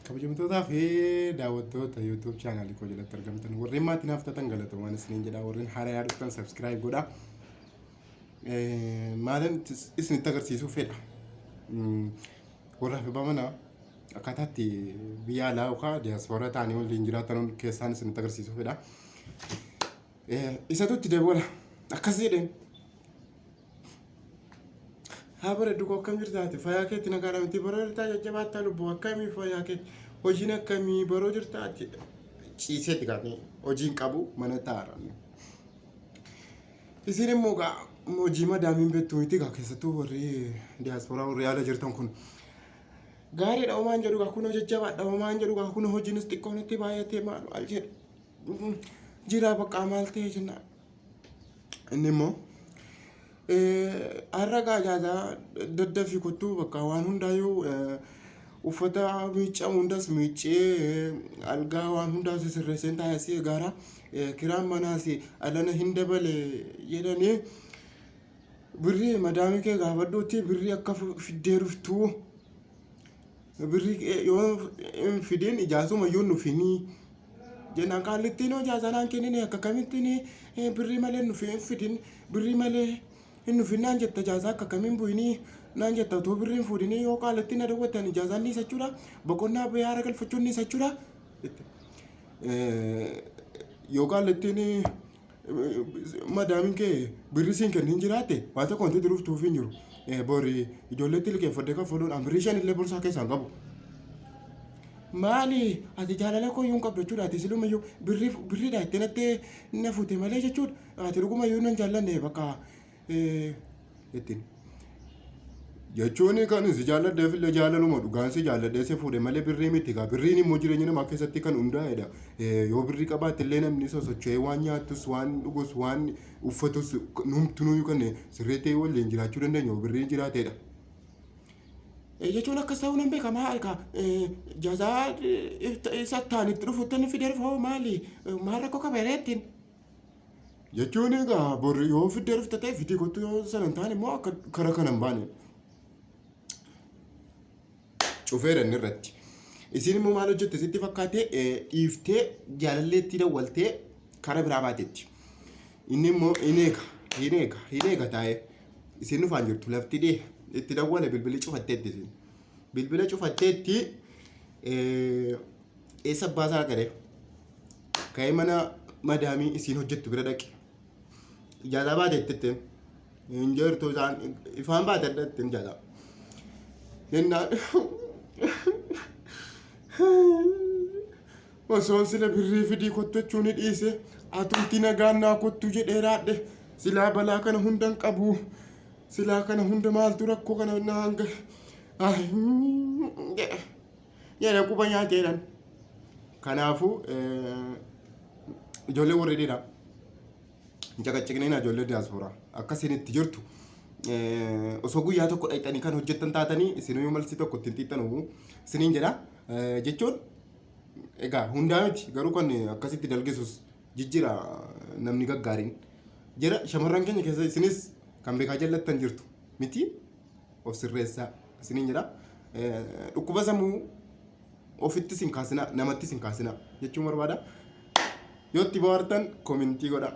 Kabajamtootaa fi daawwattoota YouTube chaanaalii koo jalatti argamtan warreen maatii naaf taatan galatoomaan isiniin jedha, warreen haaraa dhuftan subscribe godhaa. Maalan isinitti agarsiisuu fedha. Warra fi manaa akkaataa itti biyya alaa yookaan diyaaspooraa ta'anii waliin jiraatan keessaan isinitti agarsiisuu fedha. Isatu itti dabala akkas jedheen. Haa bareeddu koo, akkam jirta ati? Fayyaa keetti nagaadha miti? Baroo jirtaa? Jajjabaattaa lubbuu? Akkamii fayyaa keetti? Hojiin akkamii? Baroo jirtaa ati? Ciiseeti kaatee hojiin qabu mana taa'aadha. Isin immoo gaa hojii madaamiin beektu miti gaa, keessattuu warri diyaasporaa, warri ala jirtan kun. Gaariidha homaan jedhu gaa, kunoo jajjabaadha homaan jedhu gaa, kunoo hojiinis xiqqoo natti baay'atee maal maal jedhu. Jira bakka maal ta'e jennaan. Inni immoo har'a gaa ijaazaa daddafii kottuu, bakka waan hundaayyuu uffata miiccamu hundas miiccee, algaa waan hundaa sisirreesseen taa'ee si eegaara, kiraan manaas alana hin dabale jedhanii, birrii madaamii kee gaafadhuutti birrii akka fiddee dhuftuu, birrii yoo hin fidin ijaasuma iyyuu hin dhufinii jennaan, qaallittiin hoo ijaazaa naan kennine, akka kamittiin birrii malee hin dhufin fidin, birrii malee hin dhufin naan jetta, ijaazaa akka kamiin bu'inii naan jetta, otoo birrii hin fuudhinii yoo qaallittiin na dawwattan ijaazaan ni jechuudha, boqonnaa bahee haara galfachuun ni jechuudha. Yoo qaallittiin madaamiin kee birrii siin kennin jiraatte waan tokko wanti dhuftuuf hin jiru. Bori ijoolleetti liqeeffadhee kaffaluudhaan birrii 5 illee borsaa keessaa hin qabu. Maali, ati jaalala koo iyyuu hin qabdu jechuudha, ati silumayyuu birrii birriidha itti natti na fuute malee jechuudha, ati dhugumayyuu nan jaallanne bakka ittiin. Jechuun kan si jaalladheef illee jaalaluma dhugaan si jaalladhee si fuudhe malee birrii miti gaa. Birriin immoo jireenya namaa keessatti kan hundaa'edha. Yoo birrii qabaatte illee namni sosocho'ee waan nyaattus, waan dhugus, waan uffatus numtunuu kan sirriitti waliin jiraachuu dandeenya yoo birriin jiraateedha. Jechuun akkas ta'uu nan beeka, maal gaa jazaa isa ta'an itti dhufutti inni fidee dhufa hoo, maali, maal rakkoo qaba reettiin? Jechuun egaa bor yoo fiddee dhufte ta'e fidii kottu, yoo sana hin taane immoo akka kara kana hin baane. Cufeera inni irratti. Isiin immoo maal hojjette sitti fakkaate? Dhiiftee jaalalleetti dawwaltee kara biraa baatetti. Inni immoo hin eega, hin eega, hin eega taa'ee. Isiin dhufaan jirtu, lafti dhee itti dawwale, bilbilli cufatteetti isiin. Bilbila cufatteetti eessa abbaa isaa garee? Ka'ee mana madaamii isiin hojjettu bira dhaqe. Ijaazaa baate jettetteen. Hin jirtu isaan ifaan baate adda ittiin ijaazaa. Jennaan osoon sila birrii fidii kottu jechuu ni dhiise, atumti nagaan naa kottu jedhee raadhe, silaa balaa kana hunda hin qabu, silaa kana hunda maaltu rakkoo kana na hanga jedhe jedhe quba nyaateedhaan. Kanaafuu ijoollee warri dhiiraa hin caqacciqneen, ijoollee diyaaspooraa akka isin itti jirtu osoo guyyaa tokko dhaqxanii kan hojjettan taatanii isinuu malsi tokko ittiin xiixxanu isiniin jedha. Jechuun egaa hundaa miti, garuu kan akkasitti dalgisus jijjiira namni gaggaariin jira. Shamarran keenya keessa isinis kan beekaa jallattan jirtu miti, of sirreessaa isiniin jedha. Dhukkuba sammuu ofittis hin kaasinaa, namattis hin kaasinaa jechuun barbaada. Yoo itti bohaartan koomentii godhaa.